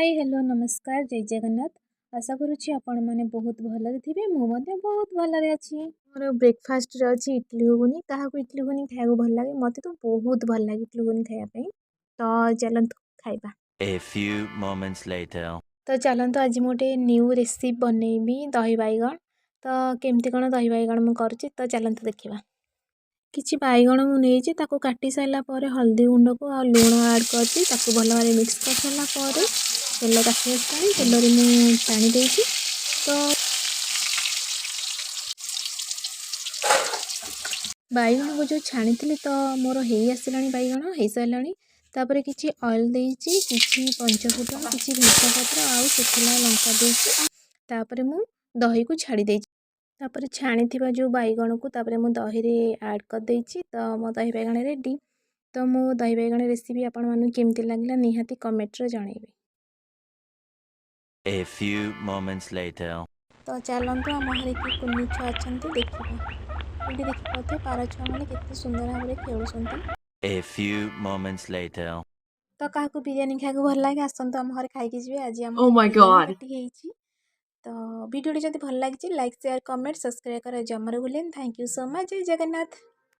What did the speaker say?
High, hello, ନମସ୍କାର, ଜୟ ଜଗନ୍ନାଥ। ଆଶା କରୁଛି ଆପଣମାନେ ବହୁତ ଭଲରେ ଥିବେ। ମୁଁ ମଧ୍ୟ ବହୁତ ଭଲରେ ଅଛି। ମୋର ବ୍ରେକଫାଷ୍ଟରେ ଅଛି ଇଟଲି ଘୁଗୁନି। କାହାକୁ ଇଟଲି ଘୁଗୁନି ଖାଇବାକୁ ଭଲ ଲାଗେ? ମୋତେ ତ ବହୁତ ଭଲ ଲାଗେ ଇଟଲି ଘୁଗୁନି ଖାଇବା ପାଇଁ। ତ ଚାଲନ୍ତୁ ଖାଇବା। A few moments later. ତ ଚାଲନ୍ତୁ, ଆଜି ମୁଁ ଗୋଟେ ନ୍ୟୁ ରେସିପି ବନେଇବି, ଦହି ବାଇଗଣ। ତ କେମିତି କ'ଣ ଦହି ବାଇଗଣ ମୁଁ କରୁଛି, ତ ଚାଲନ୍ତୁ ଦେଖିବା। କିଛି ବାଇଗଣ ମୁଁ ନେଇଛି। ତାକୁ କାଟି ସାରିଲା ପରେ ହଳଦୀ ଗୁଣ୍ଡକୁ ଆଉ ଲୁଣ ଆଡ଼୍ କରିଛି। ତାକୁ ଭଲ ଭାବରେ ମିକ୍ସ କରିସାରିଲା ପରେ ତେଲ ତାତି ଆସିଲାଣି, ତେଲରେ ମୁଁ ଛାଣି ଦେଇଛି। ତ ବାଇଗଣକୁ ଯେଉଁ ଛାଣିଥିଲି, ତ ମୋର ହେଇ ଆସିଲାଣି, ବାଇଗଣ ହେଇସାରିଲାଣି। ତାପରେ କିଛି ଅଏଲ୍ ଦେଇଛି, କିଛି ପଞ୍ଚଫୁଟଣ, କିଛି ଭୃସଙ୍ଗ ପତ୍ର ଆଉ ଶୁଖିଲା ଲଙ୍କା ଦେଇଛି। ତାପରେ ମୁଁ ଦହିକୁ ଛାଡ଼ି ଦେଇଛି। ତାପରେ ଛାଣିଥିବା ଯେଉଁ ବାଇଗଣକୁ ତାପରେ ମୁଁ ଦହିରେ ଆଡ଼୍ କରିଦେଇଛି। ତ ମୋ ଦହି ବାଇଗଣ ରେଡ଼ି। ତ ମୋ ଦହି ବାଇଗଣ ରେସିପି ଆପଣମାନଙ୍କୁ କେମିତି ଲାଗିଲା, ନିହାତି କମେଣ୍ଟରେ ଜଣାଇବେ। A few moments later. ତ ଚାଲନ୍ତୁ, ଆମ ଘରେ କିଏ କୁନି ଛୁଆ ଅଛନ୍ତି ଦେଖିବା। ଏଇଠି ଦେଖିପାରୁଥିବେ, ପାର ଛୁଆମାନେ କେତେ ସୁନ୍ଦର ଭାବରେ ଖେଳୁଛନ୍ତି। A few moments later. ତ କାହାକୁ ବିରିୟାନୀ ଖାଇବାକୁ ଭଲ ଲାଗେ? ଆସନ୍ତୁ, ଆମ ଘରେ ଖାଇକି ଯିବେ। ଆଜି ଆମ Oh ଘରେ my biryani God. Party ହେଇଛି। ତ ଭିଡ଼ିଓଟି ଯଦି ଭଲ ଲାଗିଛି, ଲାଇକ୍, ସେୟାର, କମେଣ୍ଟ, ସବସ୍କ୍ରାଇବ୍ କରିବା ଜମାରୁ ଭୁଲିବେନି। Thank you so much. Jay Jagannath.